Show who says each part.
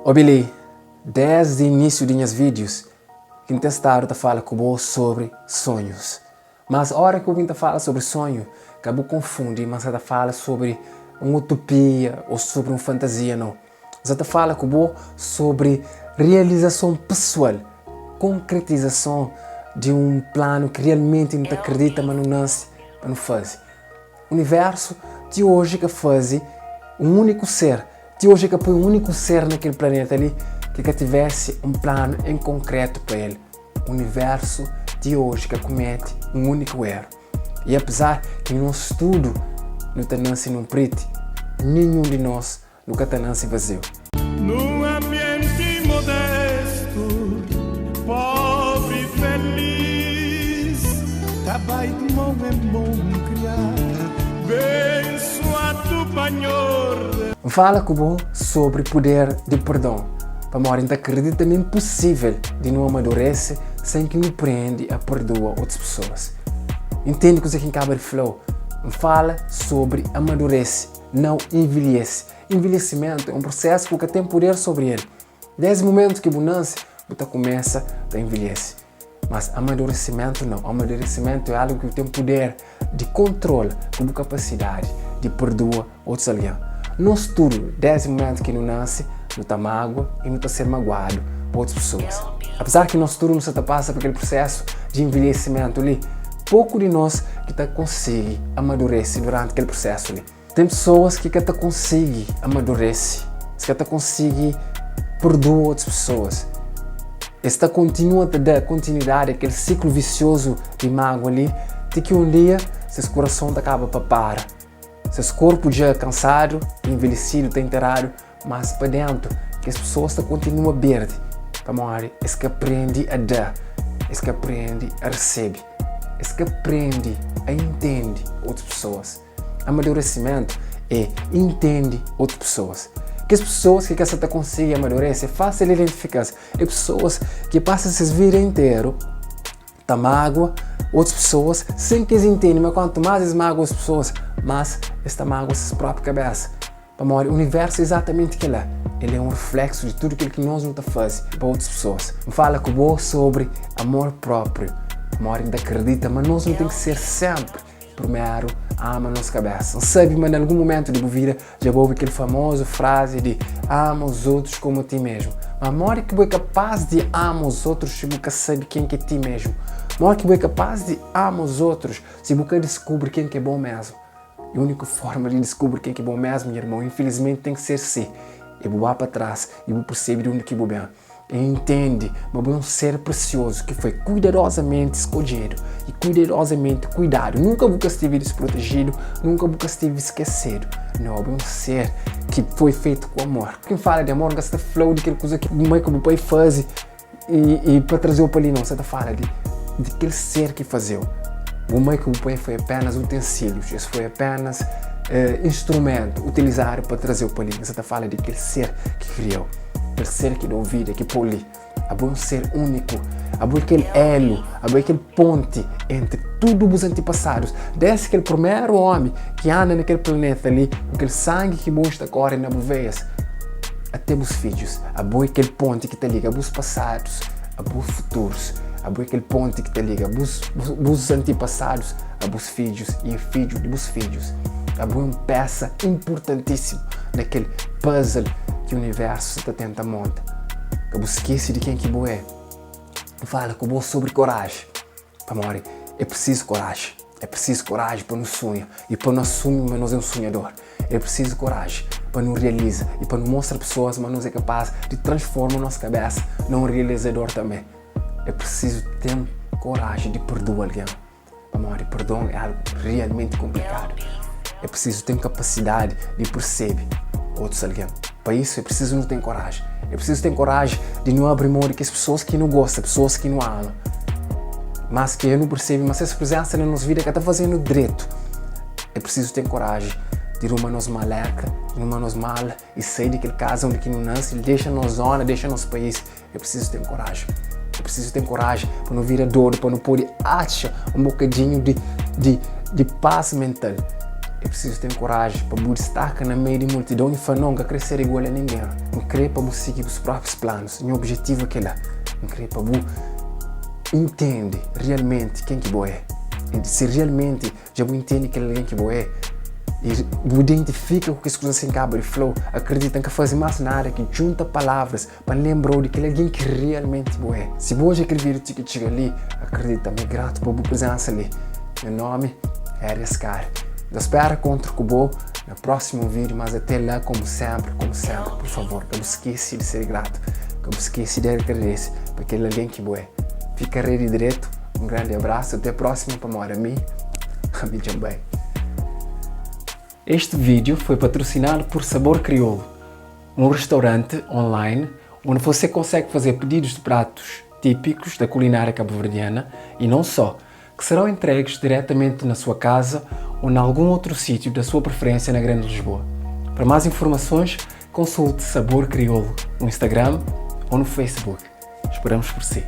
Speaker 1: Obi li, desdi inísiu di nhas vídius ki N ten stadu ta fala ku bo sobri sonhus. Mas ora ki bu bin ta fala sobri sonhu, ka bu konfundi ma N sa ta fala sobri un utopia ô sobri un fantazia, nau. N sa ta fala ku bo sobri realizason pesoal, konkretizason di un planu ki realmenti nu ta kridita ma nu nase pa nu faze. Universu ti oji ka faze un úniku ser, ti oji ka poi un úniku ser na kel planeta li ki ka tivesse un planu en konkretu pa el. Universu ti oji ka kumete un úniku eru. I apezar ki nos tudu nu ta nase nun priti, ninhun di nos Nu ka ta nanse vaziu.
Speaker 2: Num ambienti modestu, pobri feliz, ta bai di mon en mon kriá, bensuadu pa Nhordes.
Speaker 1: N fala ku bo sobri puder di perdon, pamodi N ta kridita ma é inpusível di nu amadurese sen ki nu prende a perdoa otus pesoas. Intende kuzê ki N kaba di fla-u? N fala sobri amadurese. Nau envelhese. Envelhesimentu é un prosésu ki bu ka ten puder sobri el. Désdi mumentu ki bu nase, bu ta kumesa ta envelhese. Mas amaduresimentu nau. Amaduresimentu é algu ki bu ten puder di kontrola ku bu kapasidadi di perdua otus algen. Nos tudu, désdi mumentu ki nu nase, nu ta mágua i nu ta ser maguadu pa otus pesoas. Apezar ki nos tudu nu sta ta pasa pa kel prosésu di envelhesimentu li, Poku di nos ki ta konsigi amadurese duranti kel prusésu li. Ten pesoas ki ka ta konsigi amadurese, es ka ta konsigi purdua otus pesoas. Es ta kontinua ta da kontinuidadi a kel siklu visiozu di mágua li ti ki un dia ses kurason ta kaba pa para. Ses korpu dja kansadu, envelhesidu, ta interadu, Mas pa dentu, kes pesoas ta kontinua berdi pamodi es ka prende a da, es ka prende a resebe, es ka prende a intende otus pesoas. Amaduresimentu é intende otus pesoas. Kes pesoas ki ka sa ta konsigi amadurese é fásil identifika-s, é pesoas ki pasa ses vida interu ta mágua otus pesoas sen ki es intende ma kuantu más es mágua otus pesoas, más es ta mágua ses própi kabésa. Pamodi universu é izatamenti kel-la, el é un rifléksu di tudu kel ki nos nu ta faze pa otus pesoas. N fala ku bo sobri amor própriu, pamodi N ta kridita ma nos nu ten ki ser sénpri primeru a ama nos kabésa. N sabe ma na algun momentu di bu vida dja bu obi kel famozu frazi di ama os otus komu ti mesmu. Ma modi ki bu é kapás di ama os otus si bu ka sabe ken ki é ti mesmu? Modi ki bu é kapás di ama os otus si bu ka diskubri ken ki é bo mesmu? E úniku forma di diskubri ken ki bo mesmu, nha irmon, infilismenti ten ki ser si, é bu ba pa tras i bu persebe di undi ki bu ben i intende ma bu é un ser presiozu ki foi kuidadozamenti skodjedu i kuidadozamenti kuidadu. Nunka bu ka stive disprotejidu, nunka bu ka stive skesedu. Nau, bu é un ser ki foi fetu ku amor. Kin fala di amor, N ka sta fla-u di kel kuza ki bu mai ku bu pai faze I pa traze-u pa li não, sa ta fala di di kel ser ki faze-u. Bu mai ku bu pai foi apenas utensílius, es foi apenas eh, instrumentu utilizadu pa traze-u pa li. Sa ta fala di kel ser ki kria-u, kel ser ki da-u vida, ki pô-u li. Abo é un ser úniku, abo é kel elu, abo é kel ponti entri tudu bus antipasadus. Desdi kel primeru ómi ki anda na kel planeta li, ku kel sangi ki bo sta kóre na bu veias, Até bus fidjus. Abo é kel ponti ki ta liga bus pasadus a bus futurus. Abo é kel ponti ki ta liga bus, bus antipasadus a bus fidjus i fidju di bus fidjus. Abo é un pesa inpurtantísimu na kel puzzle ki universu sa ta tenta monta. Ka bu skese di ken ki bo é. N fala ku bo sobri koraji. Pamodi é prisizu koraji. É prisizu koraji pa nu sunha i pa nu asumi ma nos é un sunhador. É prisizu koraji pa nu realiza i pa nu mostra pesoas ma nos é kapaz di transforma nos kabésa na un realizador tanbê. É prisizu ten koraji di perdua algen, pamodi perdon é algu realmenti konplikadu. É prisizu ten kapasidadi di persebe otus algen. Pa isu é prisizu nu ten koraji. É prisizu ten koraji di nu abri mô di kes pesoas ki nu gosta, pesoas ki nu ama, mas ki nu persebe ma ses prezensa na nos vida ka ta faze-nu dretu. É prisizu ten koraji di ruma nos maleta, ruma nos mala i sai di kel kaza undi ki nu nase, dexa nos zona, dexa nos país. É prisizu ten koraji. É prisizu ten koraji pa nu vira dodu, pa nu pode atxa un bokadinhu di, di, di pas mental. É prisizu ten koraji pa bu distaka na meiu di multidon i fla, Nau, N ka krê ser igual a ningen. N krê pa bu sigi bus próprius planus. Nha objetivu é kel-la. N krê pa bu intende realmenti ken ki bo é. I si realmenti dja bu intende kel algen ki bo é i bu identifika ku kes kuzas ki N kaba di fla-u, akridita, N ka faze más nada ki djunta palavras Pa N lenbra-u di kel algen ki realmenti bo é. Si bu odja kel vídiu ti ki txiga li, akridita ma é gratu pa bu prizensa li. Nha nómi é Arias Kari. N ta spera kontra ku bo na prósimu vídiu, mas até la, komu sénpri, komu sénpri, pur favor, ka bu skese di ser gratu, ka bu skese di agradese pa kel algen ki bo é. Fika rei di dretu, un grandi abrasu, até prósimu, pamodi ami, ami dja N bai. Este vídeo foi patrocinado por Sabor Crioulo, um restaurante online onde você consegue fazer pedidos de pratos típicos da culinária cabo-verdiana e não só, que serão entregues diretamente na sua casa ou em algum outro sítio da sua preferência na Grande Lisboa. Para mais informações, consulte Sabor Crioulo no Instagram ou no Facebook. Esperamos por si.